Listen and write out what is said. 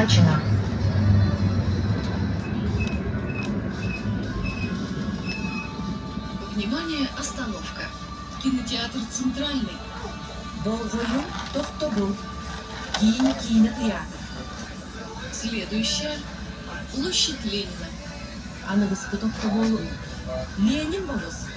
Гатчина. Внимание, остановка. Кинотеатр «Центральный». Болҕойуҥ, тохтобул. Киин киинэ тыйаатыр. Следующая. Площадь Ленина. Аныгыскы тохтобул Ленин болуоссата.